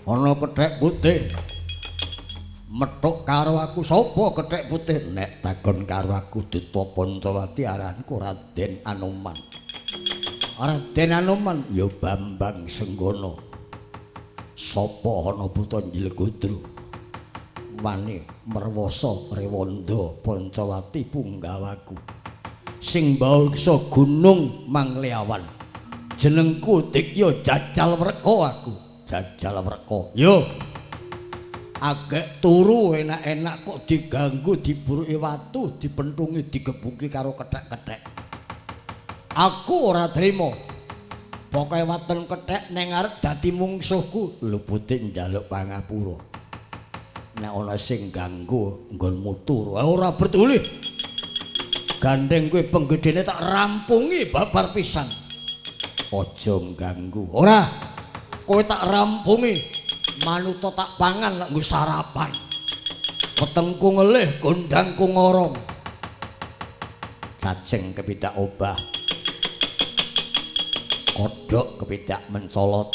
Ana kethek putih. Methuk karo aku sapa kethek putih? Nek takon karo aku Duta Pancawati aranku Raden Anoman. Raden Anoman ya Bambang Senggono. Sapa ana buta Njilgudru? Wani merwasa rewanda Pancawati punggawaku. Sing mbaweksa gunung Mangleawan. Jenengku Dikya Jajal Wreka aku. Jajal Wreka. Yo. Agek turu enak-enak kok diganggu diburuki watu, dipentungi, digebuki karo kethek-kethek. Aku ora trima. Pokoke waton kethek ning arep dadi mungsuhku, lupute njaluk pangapura. Nek ana sing ganggu nggonmu turu, ora peduli. Gandeng kowe penggedene tak rampungi babar pisan. Aja ngganggu. Ora. Kowe tak rampungi. Manuta tak pangan lek nggo sarapan. Wetengku ngelih, gondangku ngorong. Cacing kepidak obah. Kodhok kepidak mencolot.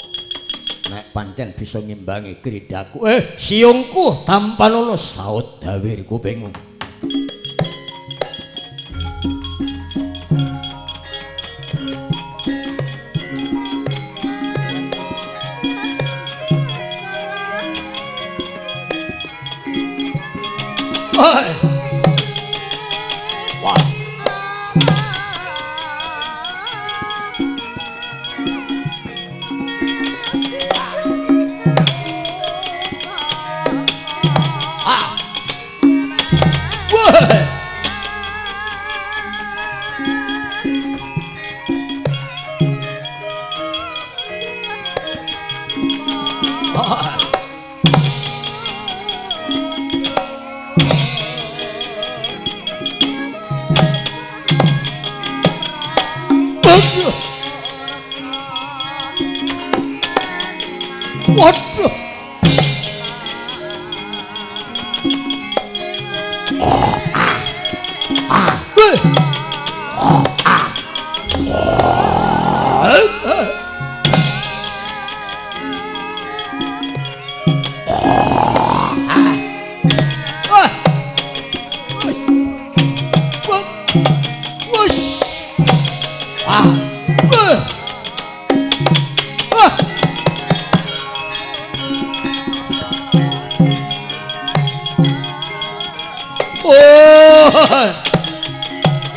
Nek pancen bisa ngimbangi kridaku. Siungku tampanono saut dawir kupingmu. Wah. Ah. Wah. Ah. Waduh.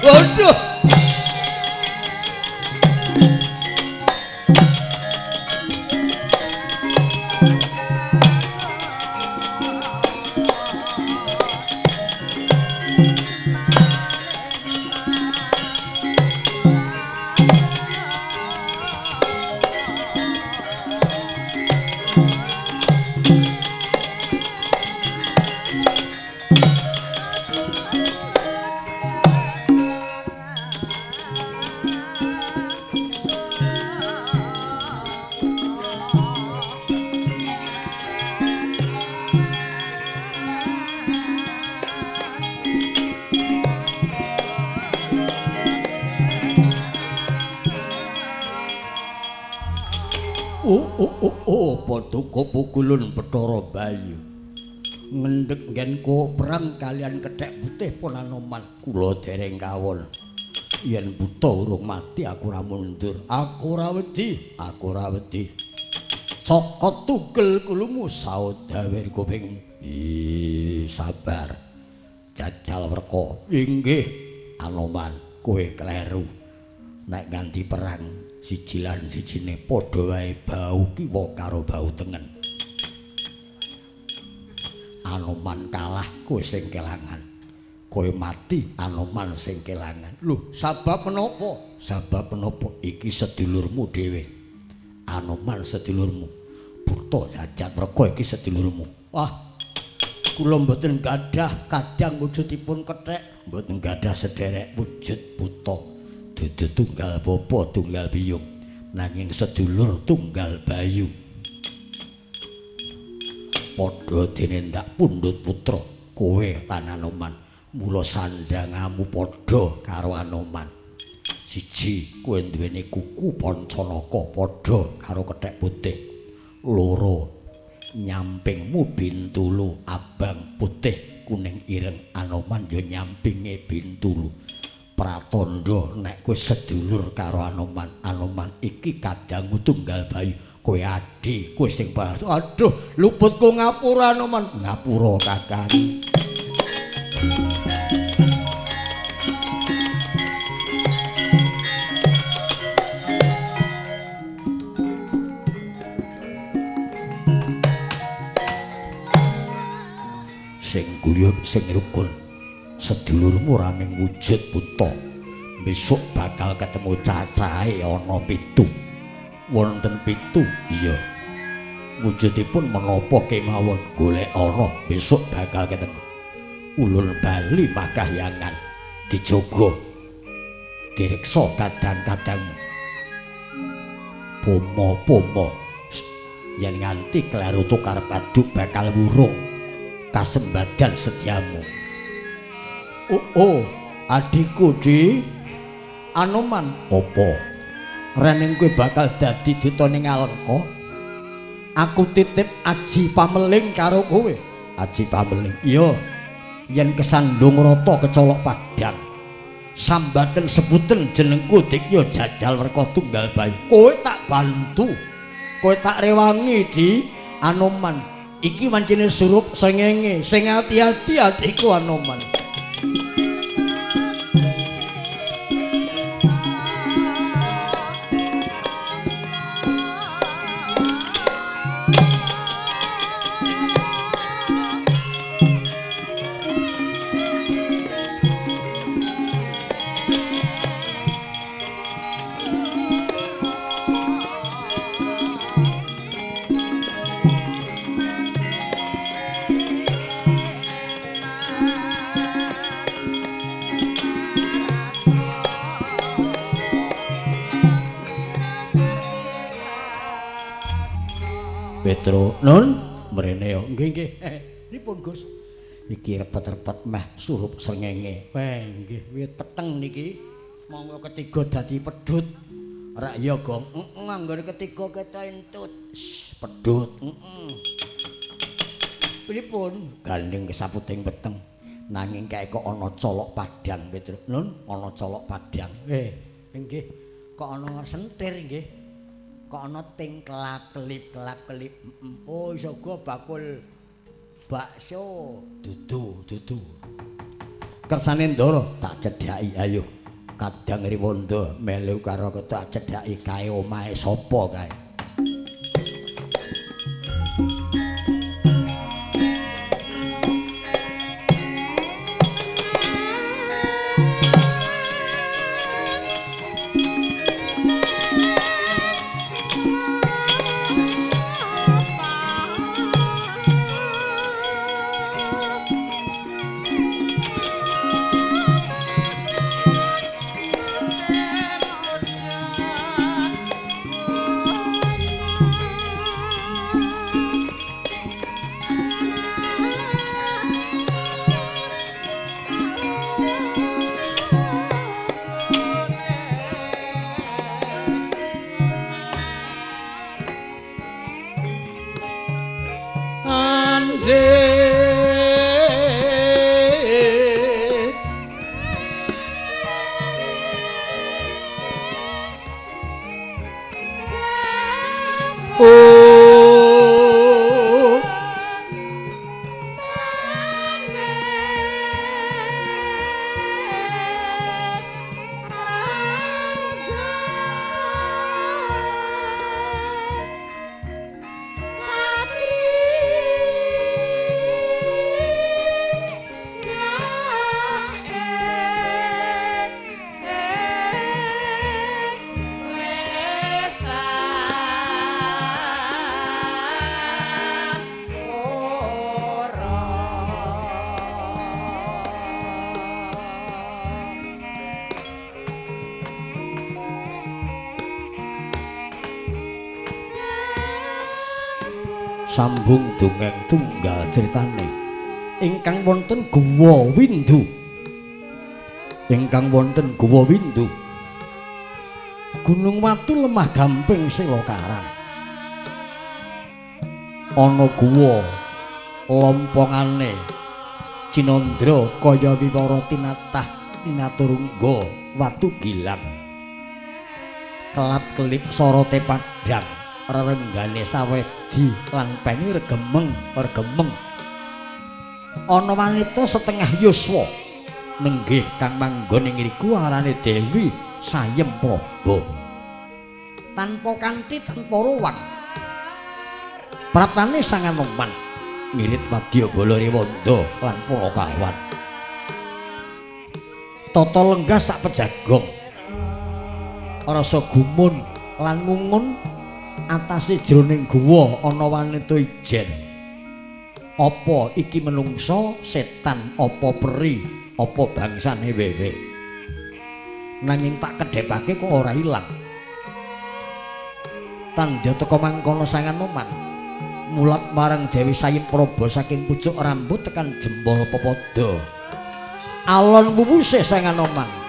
Waduh. Paduka pukulun Bathara Bayu. Ngendhek nggenku perang kalian kethek putih pun Anoman. Kula dereng kawon. Yen buta urung mati aku ora mundur. Aku ora wedi, aku ora wedi. Cokot tugel kulumu saut dawir kupingmu. Ih, sabar. Jajal Wreka. Inggih, Anoman, kowe kleru. Nek nganti perang siji lan sijine padha wae bau kiwa karo bau tengen. Anoman kalah, kowe sing kelangan. Kowe mati, Anoman sing kelangan. Lho, sabab menapa? Sabab menapa iki sedulurmu dhewe. Anoman sedulurmu. Buta Jajat Wreka iki sedulurmu. Wah, kula mboten gadah kadang wujudipun kethek, mboten gadah sederek wujud buta. Dudu tunggal bapa tunggal biyung, nanging sedulur tunggal bayu. Padha dene ndak pundhut putra kowe lan Anoman, mula sandhangamu padha karo Anoman. Siji, kowe duweni kuku Pancanaka padha karo kethek putih. Loro, nyampingmu Bintulu abang putih kuning ireng, Anoman ya nyampinge Bintulu. Pratandha nek kowe sedulur karo Anoman, Anoman iki kadangmu tunggal bayu, kowe adi, kowe sing aduh luputku ngapura Anoman, ngapura Kakang. Sing guyub sing rukun, sedulurmu ora mung wujud buta, besok bakal ketemu cacahe ana 7. Wonten 7? Iya. Wujudipun menapa kemawon, golek ana, besok bakal ketemu. Ulun bali makahyangan dijogo, direksa kadang-kadang pomo-pomo yen nganti kleru tukar paduk bakal wurung kasembadan setiamu. Oh, oh, adikku di Anoman, opo rening kowe bakal dadi duta ning Alengka? Aku titip aji pameling karo kowe. Aji pameling? Iya. Yen kesandung rata kecolok padang, sambaten sebutan jenengku Dikya Jajal Werka Tunggal Bayu. Kowe tak bantu, kowe tak rewangi di Anoman. Iki wancine surup srengenge, sing ati-ati adikku Anoman. Petro, nun mrene yo. Nggih nggih. Pripun Gus? Iki repet-repet meh surup srengenge. Weh nggih, wit peteng niki. Monggo ketiga dadi pedhut. Rak ya Gong. Heeh, anggone ketiga keta entut. Pedhut. Heeh. Pripun? Gandeng kesaputing peteng. Nanging kae kok ana colok padang, Petro. Nun, ana colok padang. Nggih. Kok ana sentir nggih. Kok ana ting kelap-kelip kelap-kelip. Oh, iso go bakul bakso. Dudu, dudu. Kersane Ndara tak cedhaki ayo. Kadang Riwanda melu karo aku tak cedhaki kae omahe sapa kae. Sambung dongeng tunggal critane ingkang wonten Guwa Windu, ingkang wonten Guwa Windu Gunung Watu lemah gamping sela karang. Ana guwa lompongane Cinandra kaya wiwara tinatah tinaturungga watu gilang. Kelap-kelip sorote padhang rerenggane sawedi lan peni regemeng-regemeng. Ana wanita setengah yuswa nenggih kang manggon ing ngriku arane Dewi Sayem Praba. Tanpa kanthi tanpa ruwang. Praptane Sang Anoman ngirit wadya bala Rewanda lan Punakawan. Tata lenggah sak pejagong. Rasa gumun lan ngungun atase jroning guwa ana wanita ijen. Apa iki menungsa, setan, apa peri, apa bangsane wewe? Nanging tak kedhepake kok ora ilang. Tandha teka mangkono Sang Anoman mulat marang Dewi Sayem Praba saking pucuk rambut tekan jempol pepada. Alon wuwuse Sang Anoman.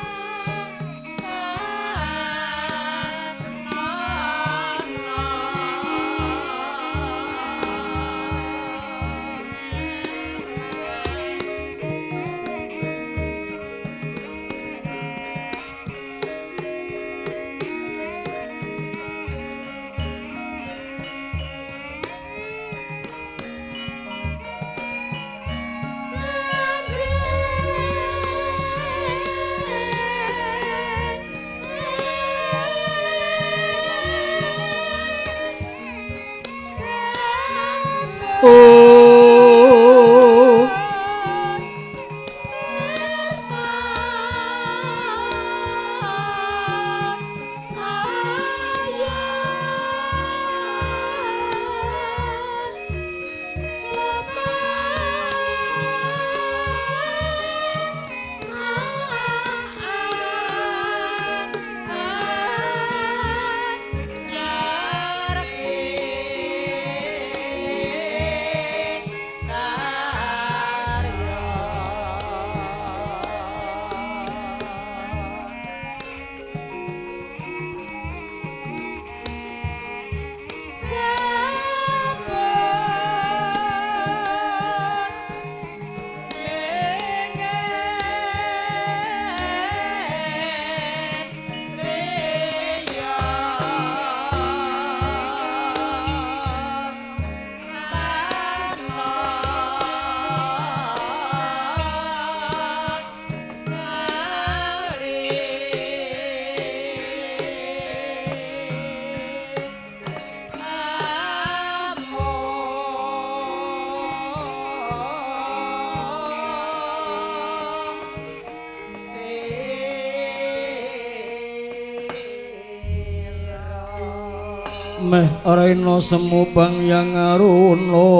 Meh rena semu bang yang aruna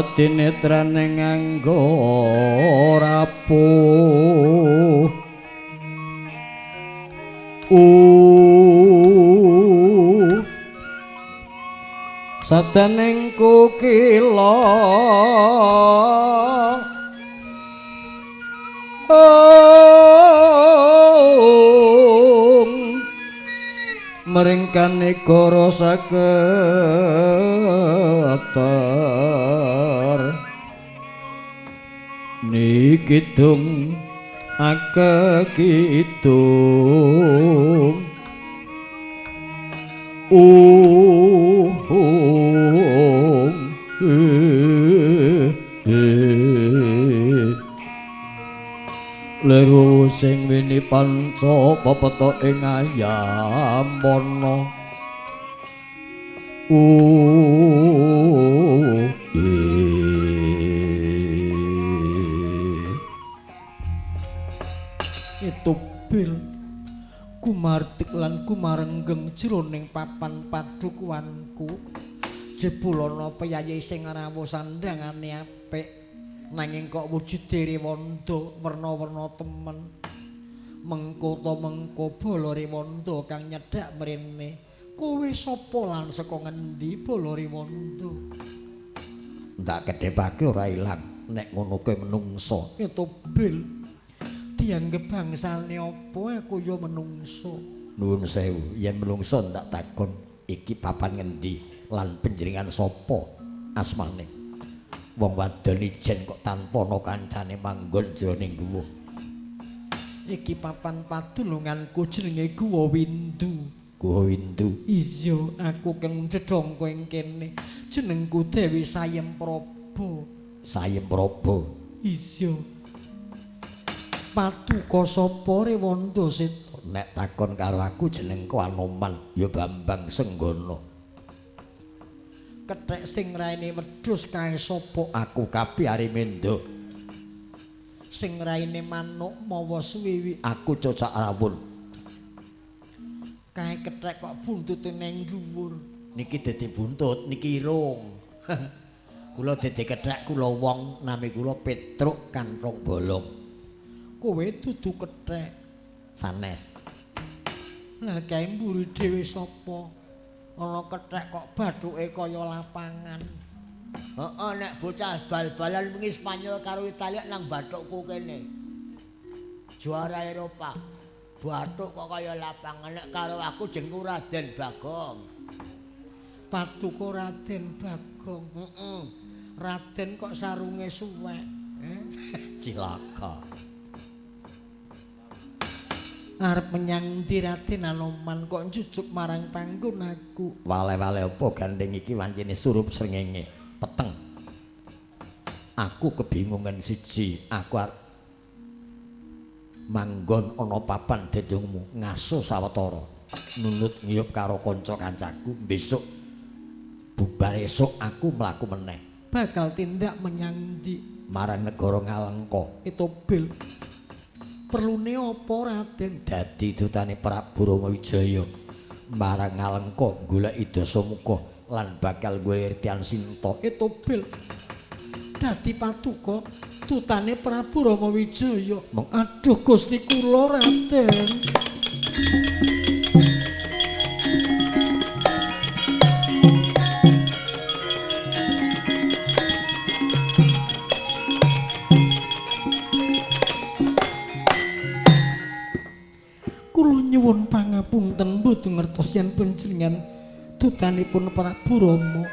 katinetrane nganggo rapuh sadaning kukila mringkan negara saketer nikidung akekidung Leru sing wini panca pepeta ing ayamana. Itubil kumartik lan kumarenggeng jroning papan padukuanku. Jebulana piyayi sing rawuh sandhangane apik. Nanging kok wujude Rewanda werna-werna temen. Mengko ta mengko bala Rewanda kang nyedhak mrene. Kowe sapa lan saka ngendi bala Rewanda? Ndak kedhepake ora ilang nek ngono kowe menungsa. Itubil. Dianggep bangsane apa aku ya menungso. Nuwun sewu, yen menungso ndak takon iki papan ngendi lan panjenengan sapa asmane? Wong wadon ijen kok tanpa ana kancane manggon jroning guwa. Iki papan padulunganku jenenge Guwa Windu. Guwa Windu. Iya, aku keng dedongko ing kene. Jenengku Dewi Sayem Praba. Sayem Praba. Iya. Paduka sapa Rewanda Seta? Nek takon karo aku jenengku Anoman, ya Bambang Senggana. Kethek sing raine wedhus kae sapa? Aku Kapi Arimenda. Sing raine manuk mawa suwiwi? Aku Cocak Rawun. Kae kethek kok buntute neng dhuwur. Niki dadi buntut, niki irung. Kula dadi kethek kula wong nami kula Petruk Kanthong Bolong. Kowe dudu kethek sanes. Lah kae mburi dhewe sapa? Ana kethek kok bathuke kaya lapangan. Heeh, nek bocah bal-balan wingi Spanyol karo Italia nang bathukku kene. Juara Eropa. Bathuk kok kaya lapangan, nek karo aku jenengku Raden Bagong. Paduka Raden Bagong. Heeh. Raden kok sarunge suwek. Cilaka. Arep menyang ndi Raden Anoman kok njujuk marang panggon aku? Wale-wale apa gandeng iki wancine surup srengenge peteng. Aku kebingungan siji, aku arep manggon ana papan dedungmu ngaso sawetara nunut ngiyup karo kanca kancaku besok bubar esuk aku mlaku meneh. Bakal tindak menyang ndi? Marang negara Ngalengka. Etobil. Perlune apa Raden? Dadi dutane Prabu Ramawijaya marang Ngalengka goleki Dasamuka lan bakal goleki Tian Sinta. Etobil. Dadi paduka dutane Prabu Ramawijaya. Meng aduh Gusti kula Raden. Nyuwun pangapunten mboten ngertos yen panjenengan dutanipun Prabu Rama.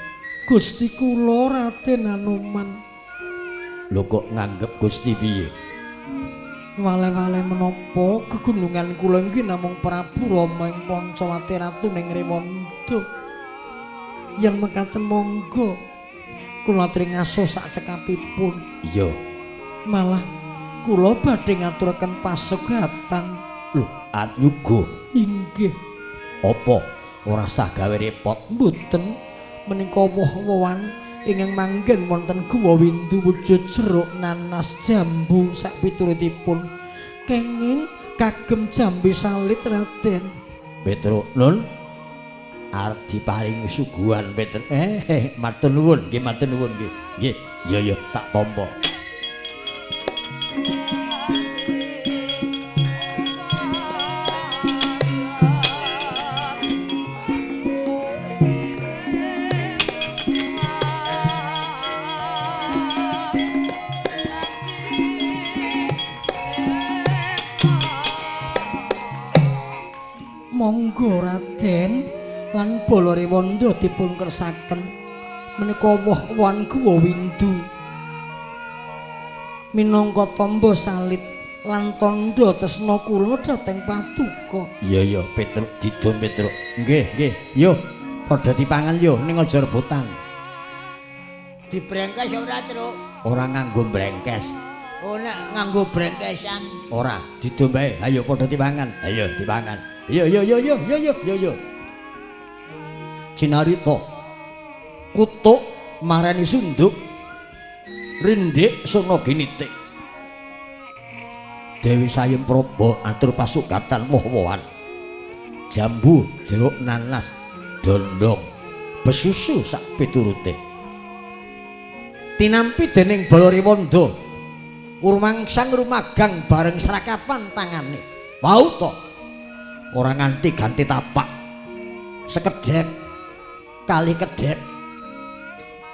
Gusti kula Raden Anoman. Lho kok nganggep Gusti piye? Wale-wale menapa gegunungan kula inggih namung Prabu Rama ing Pancawati Ratu ning Rewanda. Yen mekaten monggo kula aturi ngaso sak cekapipun. Iya. Malah kula badhe ngaturaken pasugatan. Lho, nyuguh. Inggih. Apa ora sah gawe repot? Mboten, menika woh-wohan ingkang manggen wonten Guwa Windu wujud jeruk, nanas, jambu sak piturutipun. Kenging kagem jambi salit Raden. Petruk nun arep diparingi suguhan Petruk. Matur nuwun, nggih matur nuwun nggih. Nggih, iya ya tak tampa. Monggo Raden lan Bala Rewanda dipun kersaken menika woh-wohan Guwa Windu minangka tamba salit lan tandha tresna kula dhateng paduka. Iya ya Petruk didum Petruk. Nggih nggih yo padha dipangan yo ning aja rebutan. Dibrengkes ora Truk? Ora nganggo brengkes. Oh nek nganggo brengkesan ora didum bae. Ayo padha dipangan. Ayo dipangan. Yo yo yo yo yo yo yo yo. Cinarita kutuk marani sunduk rindik sono ginitik. Dewi Sayem Praba atur pasugatan woh-wohan. Jambu, jeruk, nanas, dondong, besusu sak piturute. Tinampi dening Bala Rewanda urmangsang rumagang bareng srakapan tangane. Wau to. Ora nganti ganti tapak. Sekedhep kali kedhep.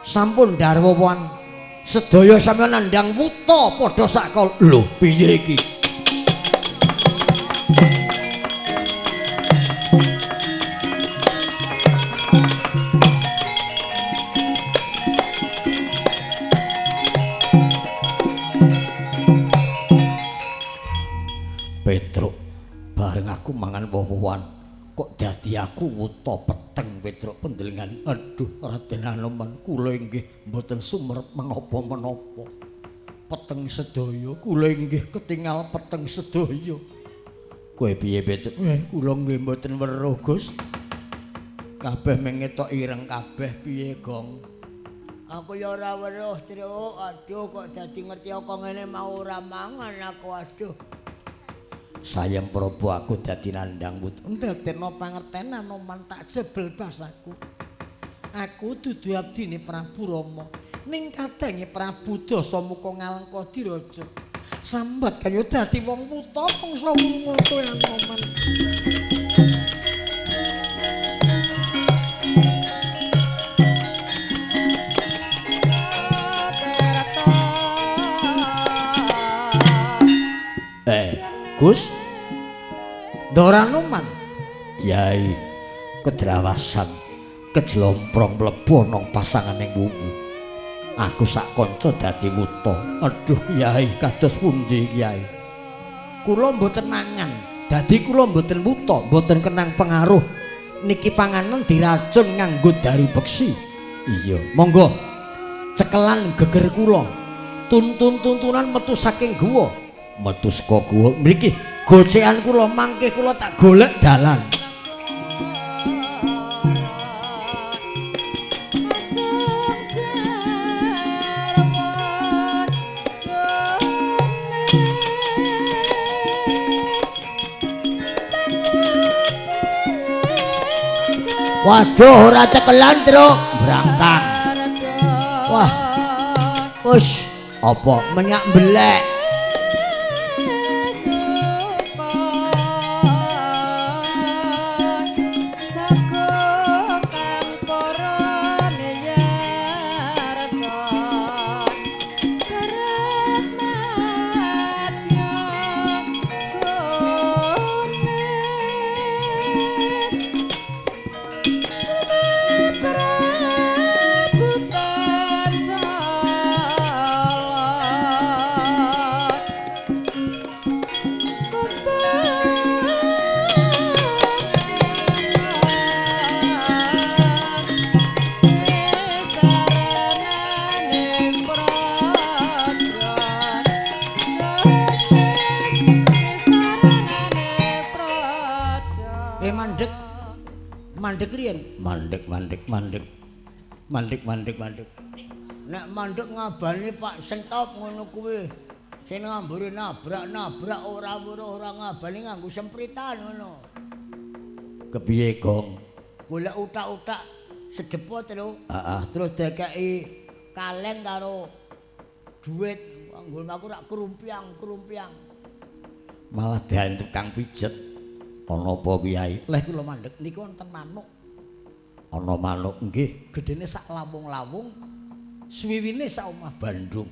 Sampun darwawan sedaya sampeyan nandhang wuta padha sakol. Lho piye iki? Bareng aku mangan woh-wohan kok dadi aku wuta peteng Petruk pendelengan. Aduh Raden Anoman, kula inggih mboten sumerep menapa-menapa. Peteng sedaya, kula inggih ketingal peteng sedaya. Kowe piye Petruk? Kula nggih mboten weruh, Gus. Kabeh mengetok ireng kabeh piye, Gong? Aku ya ora weruh, Truk. Aduh kok dadi ngerti kok ngene mau ora mangan aku, aduh. Sayem Prabu aku dadi nandhang wuta. Ndadekno pangerten Anoman tak jebel basaku. Aku dudu abdine Prabu Rama. Ning kadenge Prabu Dasamuka ngalengka diraja. Sambat kaya dadi wong wuta mangsa wungu kowe Anoman. Gus Ndara Anoman Kyai kedrawasan kejlomprong mlebu ana pasangane wuwu. Aku sak kanca dadi wuta. Aduh Kyai kados pundi Kyai? Kula mboten mangan. Dadi kula mboten wuta, mboten kenang pengaruh. Niki panganan diracun nganggo daru beksi. Iya, monggo. Cekelan geger kula. Tuntun-tuntunan metu saking guwa. Metu saka guwa mriki gocekan kula mangke kula tak golek dalan. Waduh ora cekelan, Truk. Brangkang. Wah. Wis apa menyak belek. Mandek riyen, mandek mandek mandek. Mandek mandek mandek. Nek mandek ngabani Pak Sentop ngono kuwi. Sing ngamburi nabrak-nabrak ora weruh ora ngabani nganggo sempritan ngono. Kepiye, Gong? Golek utak-utak sedepo terus. Heeh. Terus dikeki kaleng karo duit. Nggon aku rak krumpiang-krumpiang. Malah dian tukang pijet. Ana apa Kyai? Leh kula mandek niku wonten manuk. Ana manuk nggih, gedene sak lawung-lawung, swiwine sak omah Bandung.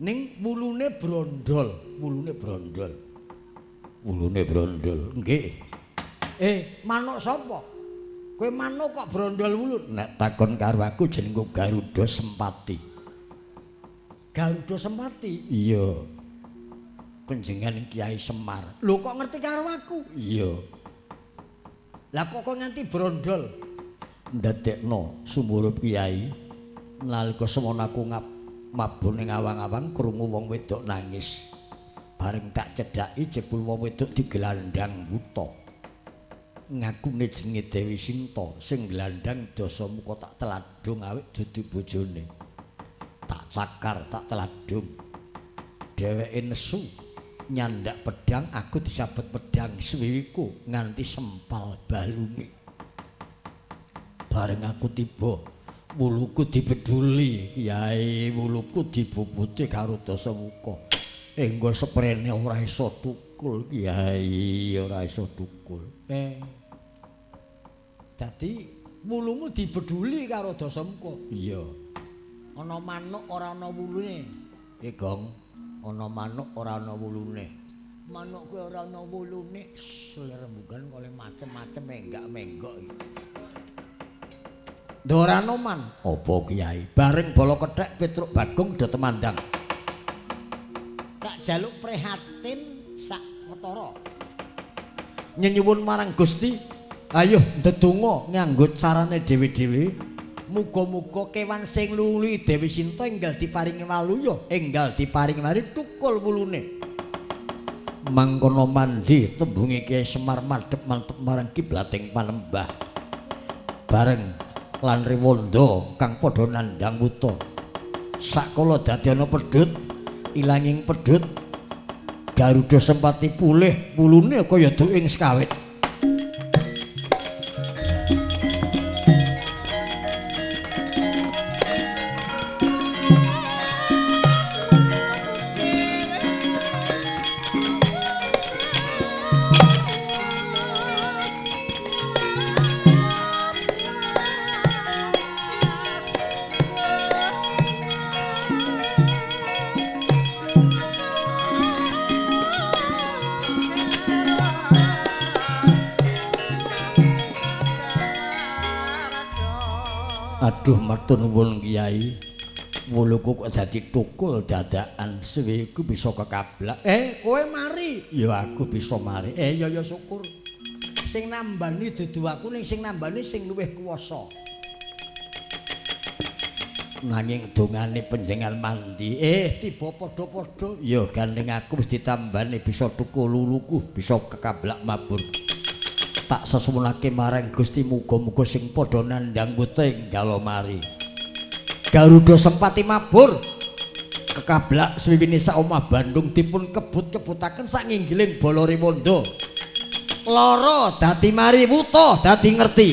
Ning wulune brondol, wulune brondol. Wulune brondol, nggih. Manuk sapa? Kowe manuk kok brondol wulu? Nek takon karo aku jenengku Garuda Sempati. Garuda Sempati? Iya. Panjenengan Kyai Semar. Lho kok ngerti karo aku? Iya. Lah kok nganti brondol? Ndadekno sumurup Kyai. Nalika semono aku mabur ning awang-awang krungu wong wedok nangis. Bareng tak cedhaki jebul wong wedok digelandang buta. Ngakune jenenge Dewi Sinta sing glandang Dasamuka tak teladung awit dudu bojone. Tak cakar, tak teladung. Dheweke nesu. Nyandak pedang, aku disabet pedang swiwiku nganti sempal balunge. Bareng aku tiba, wuluku dibeduli, Kyai, wuluku dibubuti karo Dasamuka. Enggo seprene ora iso tukul, Kyai, ora iso tukul. Dadi wulumu dibeduli karo Dasamuka. Iya. Ana manuk ora ana wulune. Gong. Ana manuk ora ana wulune. Manuk kuwi ora ana wulune. Rembugan oleh macem-macem menggak-menggok iki. Ndara Anoman, apa Kyai? Bareng bala kethek Petruk Bagong do temandang. Tak jaluk prihatin sak ketara. Nyenyuwun marang Gusti, ayo ndedonga nganggo carane dhewe-dhewe. Muga-muga kewan sing ngluli Dewi Sinta enggal diparingi waluya, enggal diparingi mari tukul wulune. Mangkono mandi tembunge Kyai Semar madhep mantep marang kiblating panembah. Bareng lan Rewanda kang padha nandhang wuta. Sakala dadi ana pedhut, ilanging pedhut Garuda Sempati pulih wulune kaya duking sekawit. Aduh matur nuwun Kyai. Wuluku kok dadi tukul dadakan, suwe iku bisa kekablak. Kowe mari. Ya aku bisa mari. Ya ya syukur. Sing nambani dudu aku ning sing nambani sing luwih kuwasa. Nanging dongane panjenengan mandi. Tiba padha-padha. Ya gandeng aku wis ditambani bisa tukul wuluku, bisa kekablak mabur. Tak sesuwunake marang Gusti, muga-muga sing padha nandhang wuta enggal mari. Garuda Sempati mabur kekablak swiwine sak omah Bandung dipun kebut-kebutaken sak nginggiling bala Rewanda. Lara dadi mari, wuta dadi ngerti.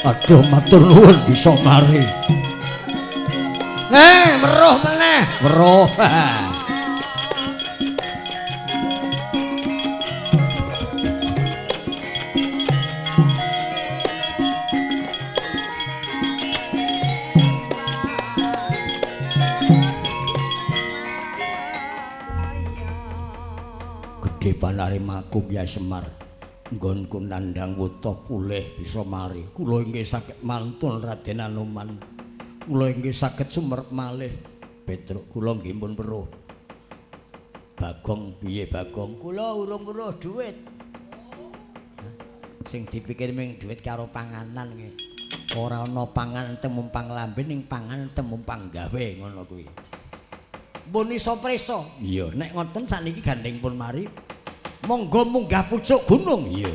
Aduh matur nuwun bisa mari. Weruh meneh, weruh. Gedhe panarimaku Kyai Semar. Nggonku nandhang wuta pulih bisa mari. Kula inggih saged mantun Raden Anoman. Kula inggih saged sumerep malih. Petruk kula nggih pun weruh. Bagong piye Bagong? Kula urung weruh dhuwit. Sing dipikir ming dhuwit karo panganan nggih. Ora ana pangan temumpang lambe ning pangan temumpang gawe ngono kuwi. Mbun iso prisa. Iya, nek ngoten sakniki gandeng pun mari. Monggo munggah pucuk gunung. Iya.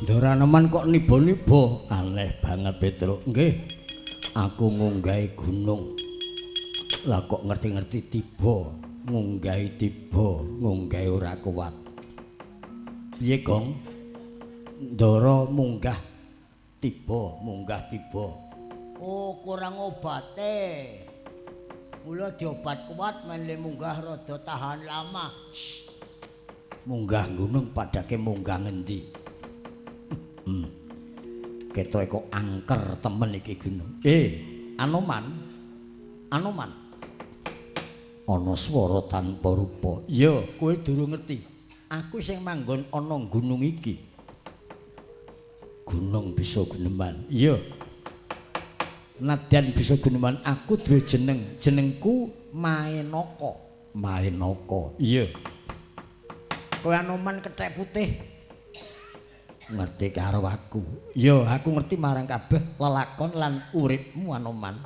Ndoranoman kok niba-niba, aneh banget Petruk. Nggih, aku ngunggahi gunung. Lah kok ngerti-ngerti tiba, ngunggahi tiba, ngunggahi ora kuat. Piye, Gong? Ndara munggah tiba, munggah tiba. Oh, kurang obate. Mula diobat kuat men le munggah rada tahan lama. Munggah gunung padake munggah ngendi? Ketoke kok angker temen iki gunung. Anoman. Anoman. Ana swara tanpa rupa. Iya, kowe durung ngerti. Aku sing manggon ana gunung iki. Gunung Bisa Guneman. Iya. Nadyan Bisa Guneman, aku duwe jeneng. Jenengku Maenaka. Maenaka. Iya. Kowe Anoman kethek putih. Ngerti karo aku. Iya, aku ngerti marang kabeh lelakon lan uripmu Anoman.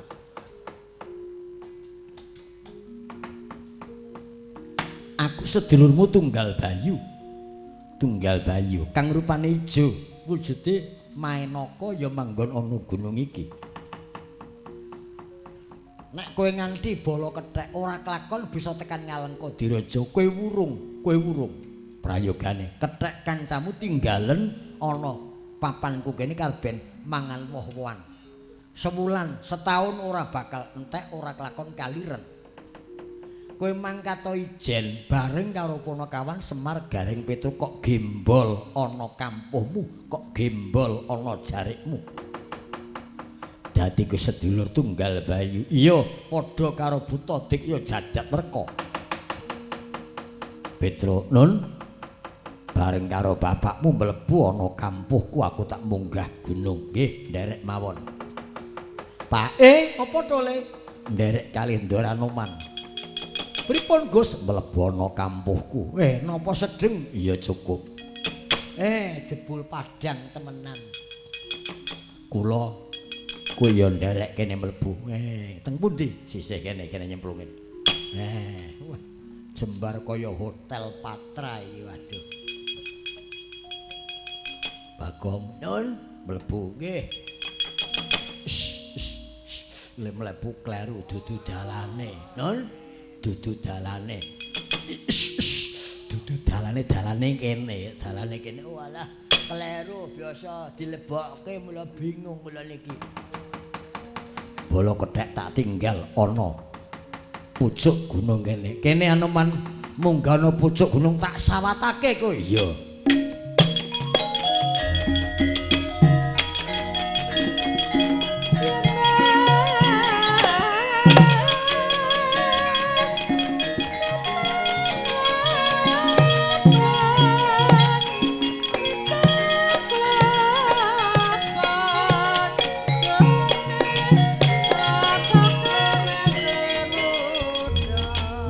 Aku sedulurmu Tunggal Bayu. Tunggal Bayu kang rupane ijo, wujude Maenaka ya manggon ana gunung iki. Nek kowe nganti bala kethek ora kelakon bisa tekan Ngalengka Diraja, kowe wurung, kowe wurung. Prayogane kethek kancamu tinggalen ana papanku kene karben mangan woh-wohan. Sewulan, setahun ora bakal entek, ora kelakon kaliren. Kowe mangkat ijen bareng karo punakawan Semar Gareng Petruk kok gembol ana kampuhmu, kok gembol ana jarikmu. Dadi kowe sedulur Tunggal Bayu. Iya, padha karo buta dik ya jajak merka. Petruk, Nun, bareng karo bapakmu mlebu ana kampuhku, aku tak munggah gunung. Nggih, nderek mawon. Pak, apa to le? Nderek kalih Ndara Anoman. Pripun Gus? Mlebu ana kampuhku. Napa sedeng? Iya cukup. Jebul padang temenan. Kula kowe ya nderek kene mlebu. Teng pundi? Sisih kene kene nyemplungin. Wah, jembar kaya hotel Patra iki waduh. Bagong, Nun, mlebu nggih. Le mlebu kleru dudu dalane. Nun, dudu dalane. Dudu dalane, dalane kene, dalane kene. Walah, kleru biasa dilebokke mula bingung kula niki. Bala kethek tak tinggal ana pucuk gunung kene. Kene Anoman munggah ana pucuk gunung tak sawatake kowe. Iya.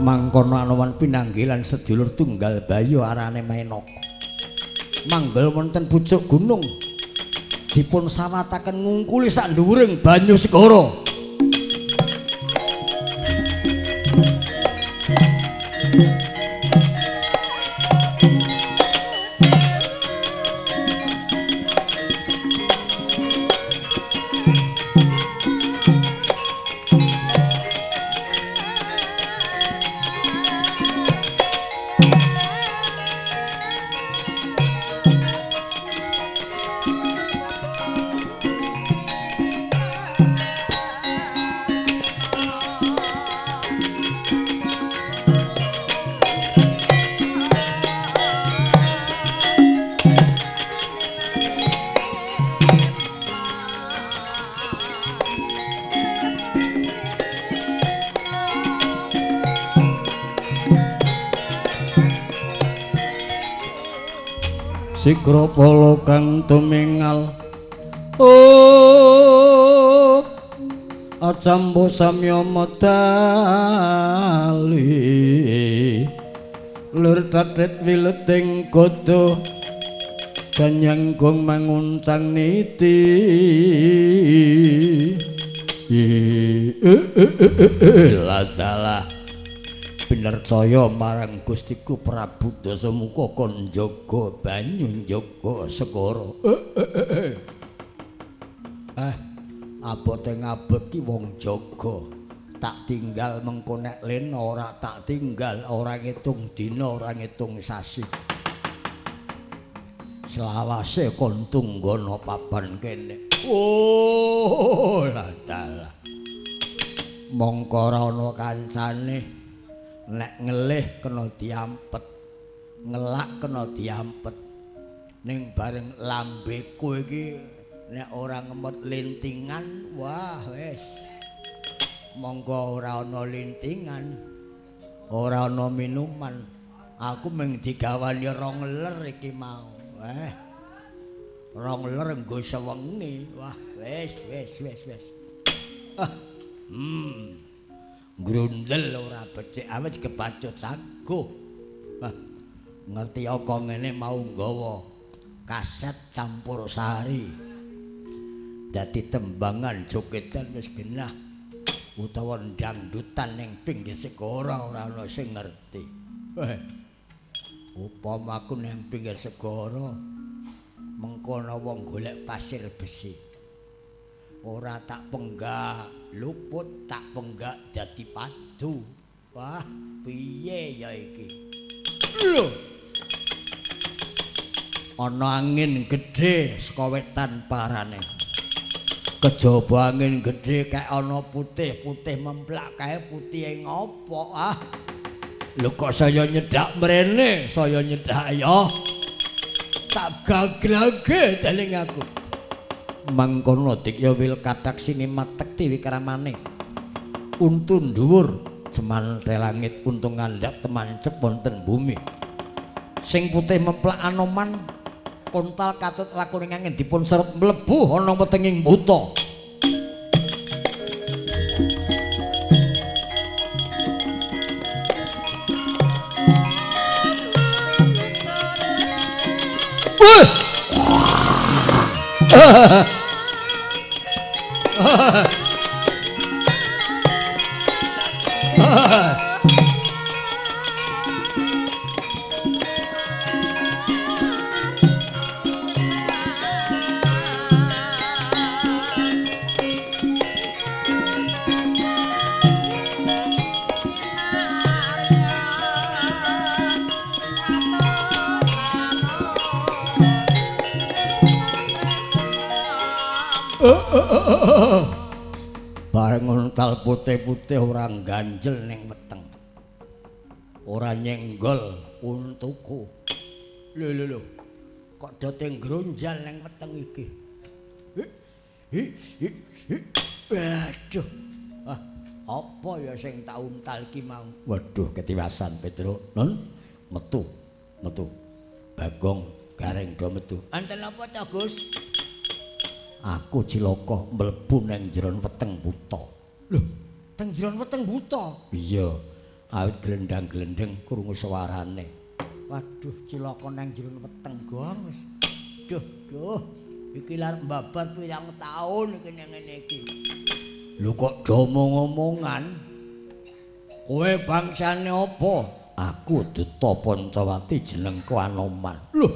Mangkono Anoman pinanggilan sedulur Tunggal Bayu arane Maenaka. Manggel wonten pucuk gunung dipun sawataken ngungkuli sak dhuwuring banyu segara. Sigra pala kang tumingal oh acambo samya medali lur tatet wileting godho ganyang gong manguncang niti ladalah pinercaya marang Gustiku Prabu Dasamuka kon njaga banyu njaga segara. Abote ngabet ki wong jaga. Tak tinggal mengko nek lena ora tak tinggal, ora ngitung dina, ora ngitung sasi. Selawase kon tunggono papan kene. Oh, ladalah. Mongko ora ana kancane. Nek ngelih kena diampet, ngelak kena diampet. Ning bareng lambeku iki nek ora ngemot lintingan, wah wis. Monggo ora ana lintingan, ora ana minuman. Aku mung digawani rong ler iki mau. Rong ler nggo sewengi. Wah, wis wis wis wis. Grundel ora becik awit kebacut saguh. Wah, ngerti apa ngene mau nggawa kaset campur sari. Dadi tembangan jogetan wis genah utawa dangdutan ning pinggir segara ora ana sing ngerti. Upama aku ning pinggir segara mengkono wong golek pasir besi. Ora tak penggak luput, tak penggak dadi padu. Wah, piye ya iki? Lho. Ana angin gedhe saka wetan parane. Kejaba angin gedhe kae ana putih-putih memplak kae putihe ngopo ah. Lho kok saya nyedak mrene, saya nyedak ya. Tak gaglage dening aku. Mangkono dikya wil kathak sinimatek tiwikramane. Untu dhuwur jemantre langit untung ngandhap temancep wonten bumi. Sing putih memplak Anoman kontal katut lakune angin dipun seret mlebu ana wetenging buta. Bareng nguntal putih-putih ora ganjel ning weteng. Ora nyenggol untuku. Lho lho lho. Kok dote ngrunjal ning weteng iki. Waduh. Ah, apa ya sing tak untal iki mau? Waduh, ketiwasan Petruk. Nun, metu. Metu. Bagong Gareng do metu. Enten apa ta, Gus? Aku cilaka mlebu nang jeron weteng buta. Lho, teng jeron weteng buta? Iya, awit glendang-glendeng krungu suarane. Waduh, cilaka nang jeron weteng gong wis. Duh, duh, iki lar mbabar pirang taun iki nang ngene iki. Lho kok do omong-omongan? Kowe bangsane apa? Aku Duta Pancawati jenengku Anoman. Lho,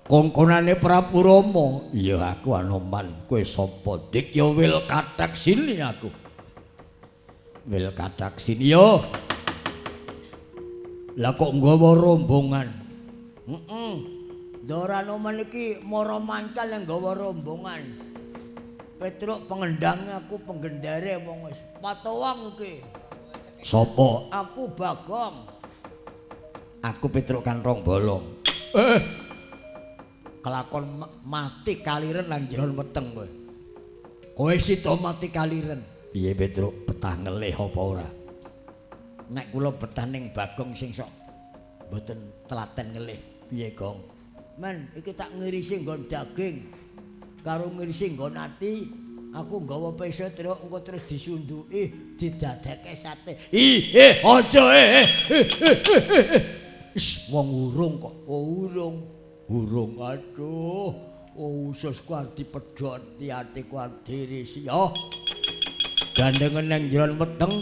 kongkonane Prabu Rama. Iya aku Anoman. Kowe sapa? Dik ya wil kathak sini aku. Wil kathak sini yo. Lah kok nggawa rombongan? Heeh. Ndara Anoman iki mara mancal yang nggawa rombongan. Petruk pengendang aku penggendare wong wis. Patowang iki. Sapa? Aku Bagong. Aku Petruk Kanthong Bolong. Kelakon mati kaliren nang jeron weteng kowe. Kowe sida mati kaliren. Piye Petruk betah ngelih apa ora? Nek kula betah ning Bagong sing sok mboten telaten ngelih. Piye, Gong? Men, iki tak ngirisi nggon daging karo ngirisi nggon ati. Aku nggawa peso truk engko terus disunduki didadekke sate. Ih, aja Wis wong urung kok. Oh, urung. Urung aduh, oh ususku arep dipedhot, atiku arep dirisi. Oh. Gandengen nang jeron weteng,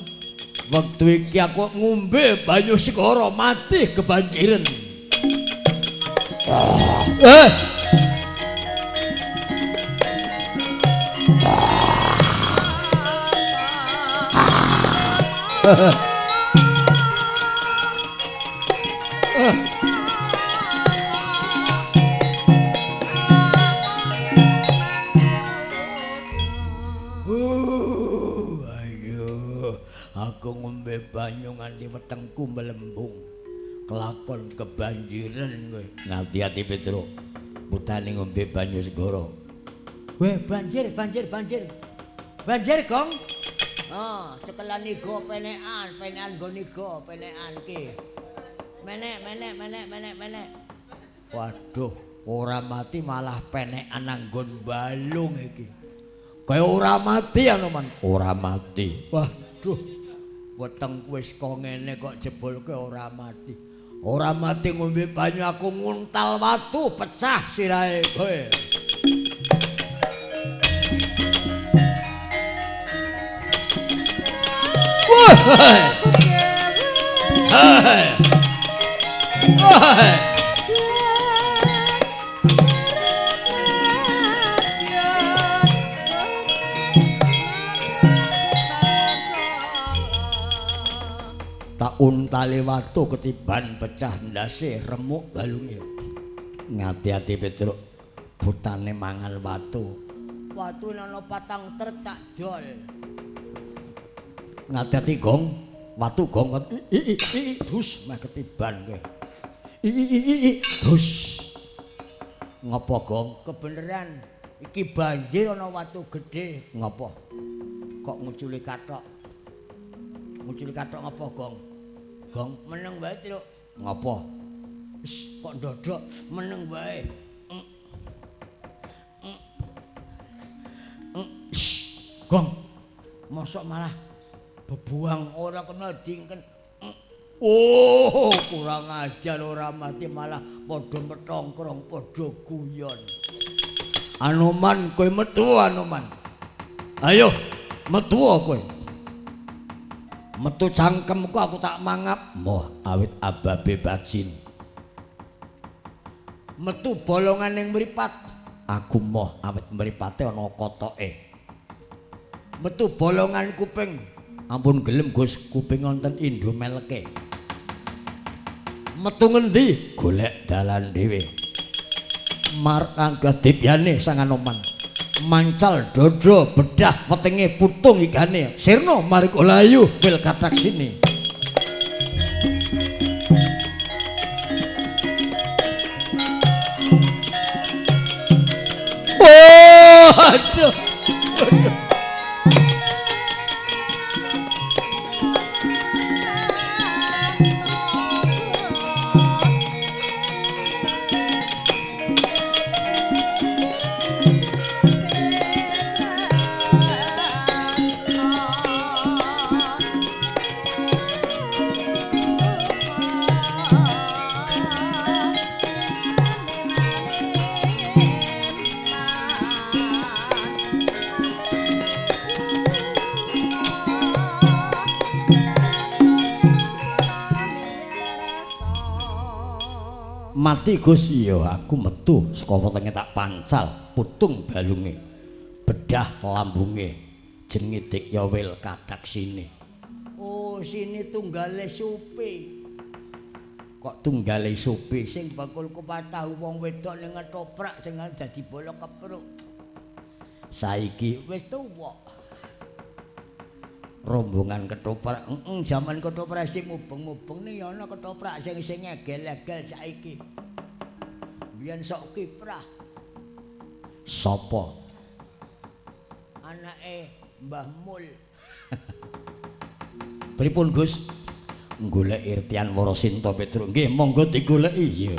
wektu iki aku ngombe banyu segara mati kebanjiran. Aku ngombe banyu nganti wetengku melembung. Kelakon kebanjiran kowe. Ngati-ati Petruk. Putane ngombe banyu segara. Weh, banjir, banjir, banjir. Banjir, Gong. Ah, cekelan nigo penekan, penekan nggo nigo, penekan ki. Menek, menek, menek, menek, menek. Waduh, ora mati malah penekan nang nggon balung iki. Kaya ora mati Anoman. Ora mati. Waduh. Weteng wis kok ngene kok jebulke ora mati. Ora mati ngombe banyu aku nguntal watu pecah sirahe kowe. Tak untale watu ketiban pecah ndase remuk balunge. Ngati-ati Petruk, butane mangan watu. Watu ana patang truk tak dol. Ngati-ati gong, watu gong i i i dus meh ketiban kowe. I i i i dus. Ngopo gong? Kebeneran iki banjir ana watu gedhe. Ngopo? Kok nguculi kathok? Nguculi kathok ngopo gong? Gong meneng wae, Truk. Ngopo? Wis kok ndodok meneng wae. Gong. Mosok malah bebuang ora kena dingken. Oh, kurang ajar ora mati malah padha metongkrong padha guyon. Anoman kowe metu Anoman. Ayo metu kowe. Metu cangkemku aku tak mangap. Moh awit ababe bajin. Metu bolongan ning mripat. Aku moh awit mripate ana kotoke. Metu bolongan kuping. Ampun gelem Gus, kuping wonten Indomelke. Metu ngendi? Golek dalan dhewe. Marangga dibyane Sang Anoman. Mancal dodo bedah wetenge putung igane. Sirna marika layu wil kathak sini. Oh, aduh. Aduh. Mati Gus, iya aku metu saka wetenge tak pancal putung balunge bedah lambunge jenenge Dikya Wil kathak sini. Oh, sini tunggale supi. Kok tunggale supi? Sing bakul kupat tahu wong wedok ning ketoprak sing dadi bolo kepruk. Saiki wis tuwa. Rombongan ketoprak, jaman ketoprak sing mubeng-mubeng ning ya ana ketoprak sing sing ngegel-egel saiki. Biyen sok kiprah. Sapa? Anake Mbah Mul. Pripun Gus? Golek irtian Warasinta Petruk. Nggih, monggo digoleki. Iya.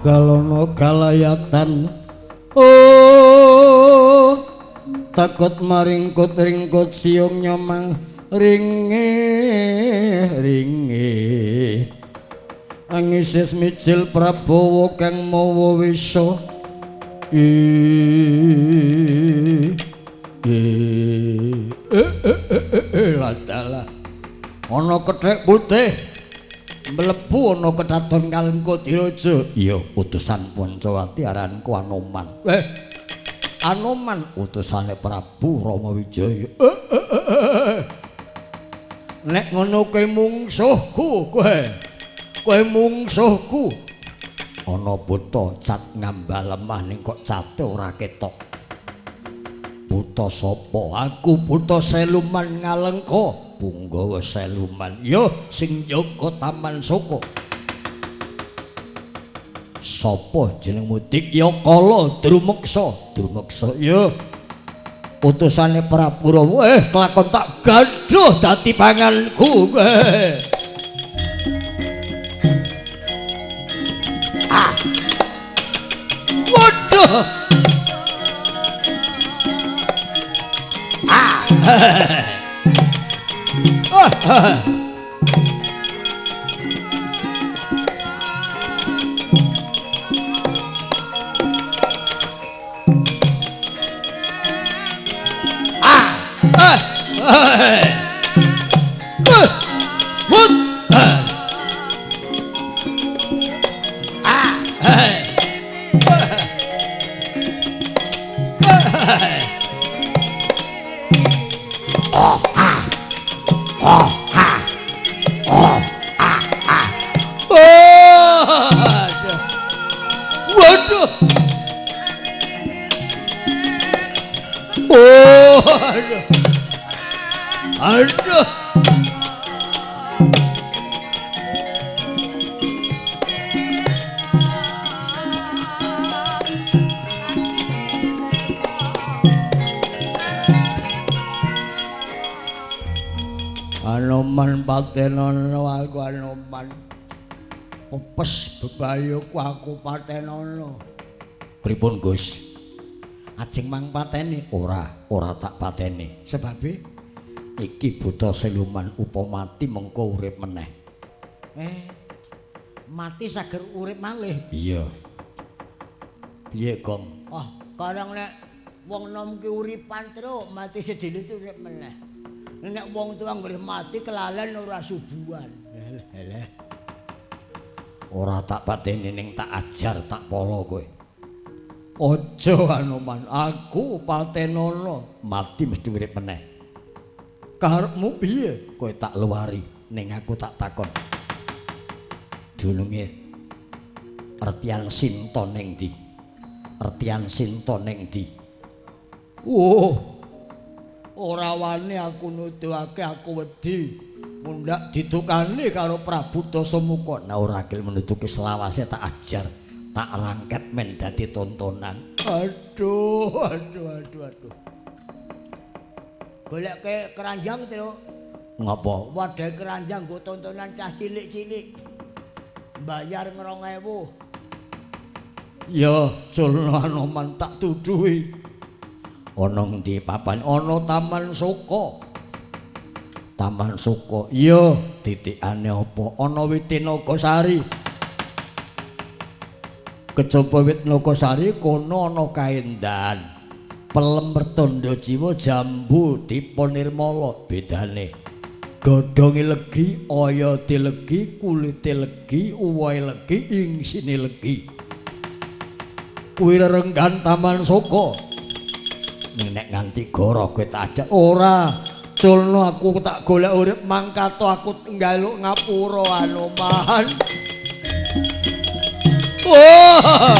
Galana galayatan oh takut maringkut ringkut siung nyomang ringe ringe angisis mijil Prabowo kang mawa wisa ladalah ana kethek putih mlebu ana kedaton Kalengka Diraja. Iya, utusan Pancawati aranku Anoman. Anoman utusane Prabu Rama Wijaya. Nek ngono kowe mungsuhku kowe. Kowe mungsuhku. Ana buta cat ngambah lemah ning kok cate ora ketok. Buta sapa? Aku buta Seluman Ngalengka. Punggawa Seluman. Yo sing jaga Taman Soko. Sapa jenengmu? Dikyakala Drumeksa. Drumeksa. Yo utusane Prabu Rama. Kelakon tak gaduh dadi panganku. Ah. Waduh. Ah. Ah. Aduh. Anoman patenono aku Anoman. Pepes bebayuku aku patenono. Pripun Gus? Ajeng mang pateni? Ora, ora tak pateni. Sebabe iki buta Siluman upama mati mengko urip meneh. Mati sager urip malih. Iya. Piye, Gong? Oh, karang nek wong nom ki uripan terus mati sedilit urip meneh. Nek wong tuwa nggih mati kelalen ora subuhan. Eleh. Ora tak pateni ning tak ajar tak polo kowe. Aja Anoman, aku patenono mati mesti urip meneh. Karepmu piye? Kowe tak luari ning aku tak takon. Dununge artian Sinta ning ndi? Artian Sinta ning ndi? Oh. Ora wani aku nuduhake aku wedi mundhak ditukani karo Prabu Dasamuka. Nah ora gelem menuduhke selawase tak ajar, tak rangket men dadi tontonan. Aduh, aduh, aduh, aduh. Goleke keranjang to. Ngapa? Wadhahe keranjang nggo tontonan cah cilik-cilik. Bayar 2000. Ya, culno Anoman tak tuduhi. Ana ngendi papan? Ana Taman Soko. Taman Soko. Iya, titikane apa? Ana wit Nagasari. Kejaba wit Nagasari kono ana kaendahan. Pelem pertanda jiwa jambu dipa nirmala bedane. Godhonge legi, oyote legi, kulite legi, uwohe legi, ingsine legi. Kuwi rerenggan Taman Soko. Nek nganti goro kowe tak ajak ora. Culno aku tak golek urip mangkato aku njaluk ngapura Anoman. Oh.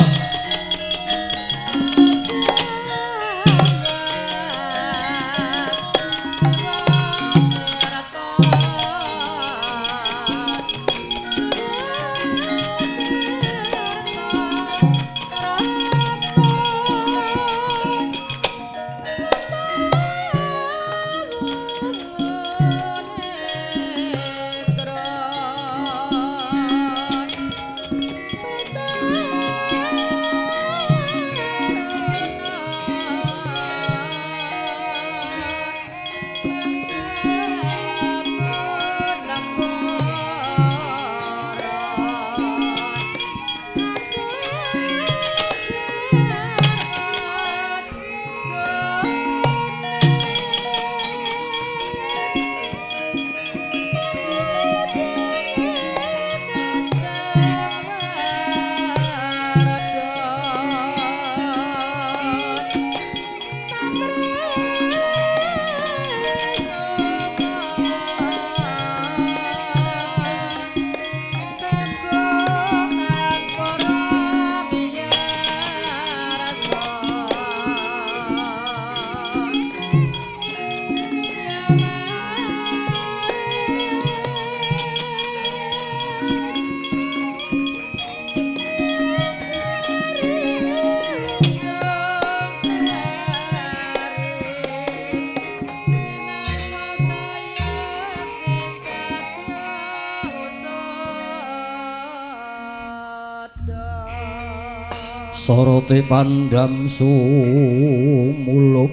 Sorote pandam sumulup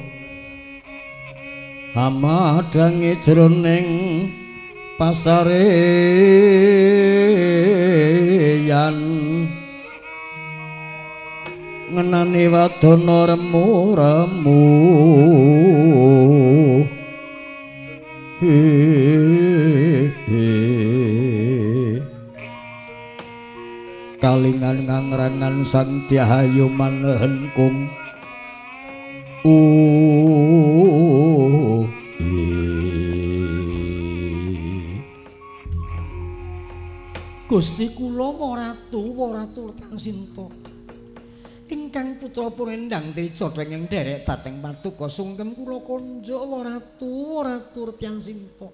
amadhange jroning pasareyan ngenani wadana remu-remu. Kalingan ngangrangan sang Dyahayu manehen kum Gusti kula Ratu Tang Sinta ingkang putra pun Endang Trijatha ingkang nderek dhateng paduka sungkem kula konjuk Ratu Tang Sinta.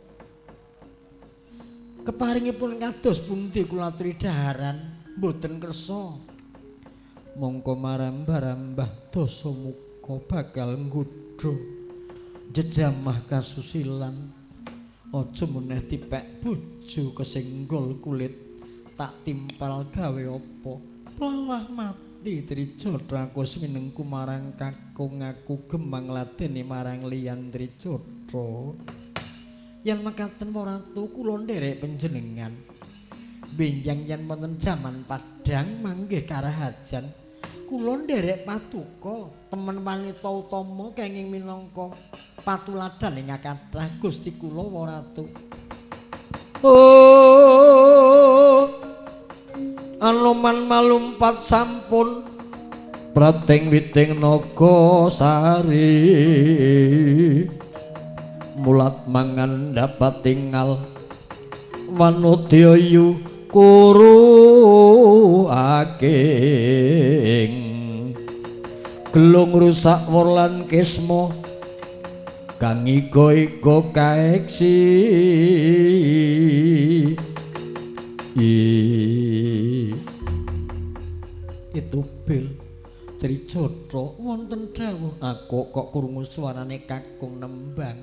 Keparingipun kados pundi kula aturi dhaharan mboten kersa. Mongko marambah-rambah dasa muka bakal nggodha jejamah kasusilan. Aja meneh dipek bojo kesenggol kulit tak timpal gawe apa. Plalah mati Trijatha aku minengku marang kakung aku gemang ladeni marang liyan Trijatha. Yen mekaten Ratu kula nderek panjenengan. Benjang yen wonten jaman padhang manggih karahajan kula nderek patuka temen wanita utama kenging minangka patuladan ing kathah Gusti kula Ratu. Oh Anoman malumpat sampun prating witing naga sari mulat mangan dapat tingal wanodya kuru aking gelung rusak werlan kisma kang iga-iga kaeksi. Itu bil Trijatha wonten dawuh aku kok krungu suarane kakung nembang.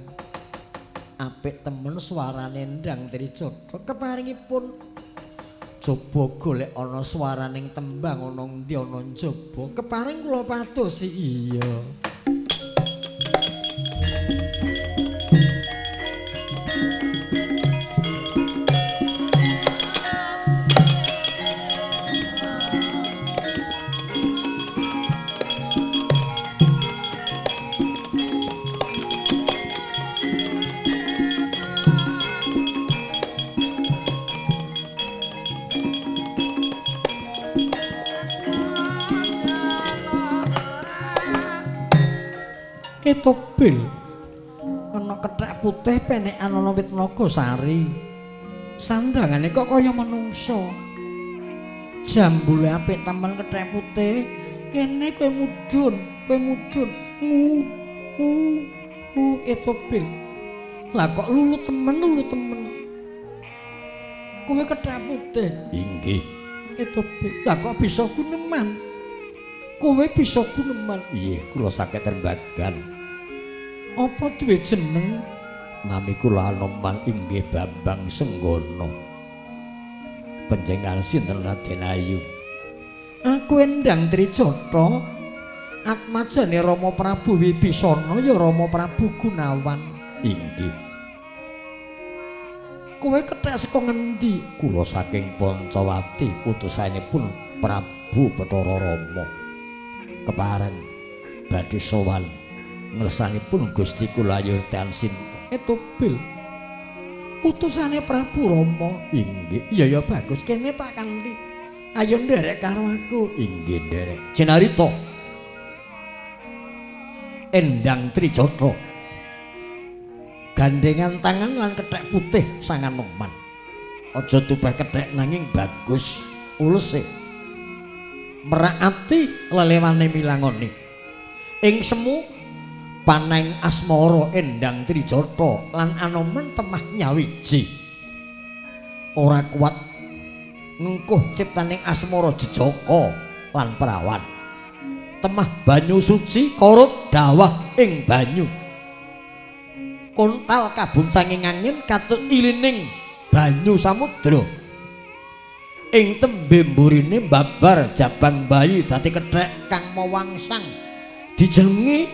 Apik temen suarane Endang Trijatha keparingipun coba golek ana swaraning tembang ana endi ana njaba keparing kula padosi. Iya. Bil ana kethek putih penekan ana wit naga sari sandangane kok kaya menungsa jambule apik temen kethek putih kene kowe mudhun ngu itu bil lah kok lulu temen kowe kethek putih inggih itu bil lah kok bisa guneman kowe bisa guneman. Nggih kula saged rembagan. Apa duwe jeneng? Nami kula Anoman inggih Bambang Senggono. Panjenengan sinten Raden Ayu? Aku Endang Trijatha, atmajane Rama Prabu Wibisana ya Rama Prabu Gunawan. Inggih. Kowe kethek saka ngendi? Kula saking Pancawati, utusanipun Prabu Bathara Rama. Kepareng badhe sowan ngersanipun Gusti kula Ayu Tan Sinta. Itu bil utusane Prabu Rama. Inggih. Iya ya bagus, kene tak kanthi. Ayo nderek karo aku. Inggih nderek. Cinarita Endang Trijatha gandengan tangan lan kethek putih sang Anoman. Aja tupeh kethek nanging bagus ulese. Merak ati lelewane milangoni. Ing semu paneng asmara Endang Trijatha lan Anoman temah nyawiji. Ora kuat ngungkuh ciptaning asmara jejaka lan prawan. Temah banyu suci korut dawah ing banyu. Kontal kabuncanging angin katut ilining banyu samudra. Ing tembe mburine babar jabang bayi dadi kethek kang mawangsang dijenengi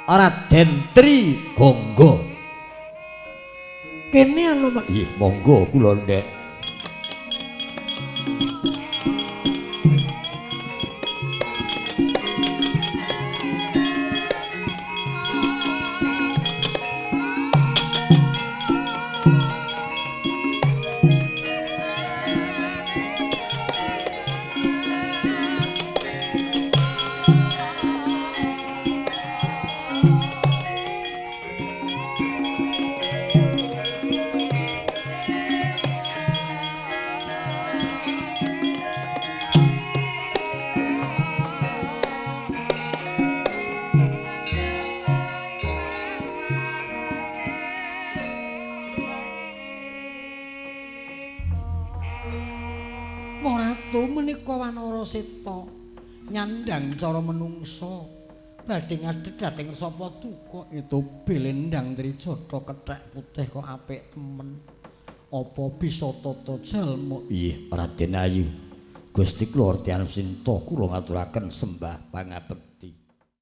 Raden Tri Gangga. Kene Anoman. Nggih, monggo kula ndek. Seta nyandang cara menungsa badhe ngadeg dhateng sapa duka itu bilendang Trijata kethek putih kok apik temen apa bisa tata jalma. Nggih Raden Ayu, Gusti kula Artyan Sinta kula ngaturaken sembah pangabekti.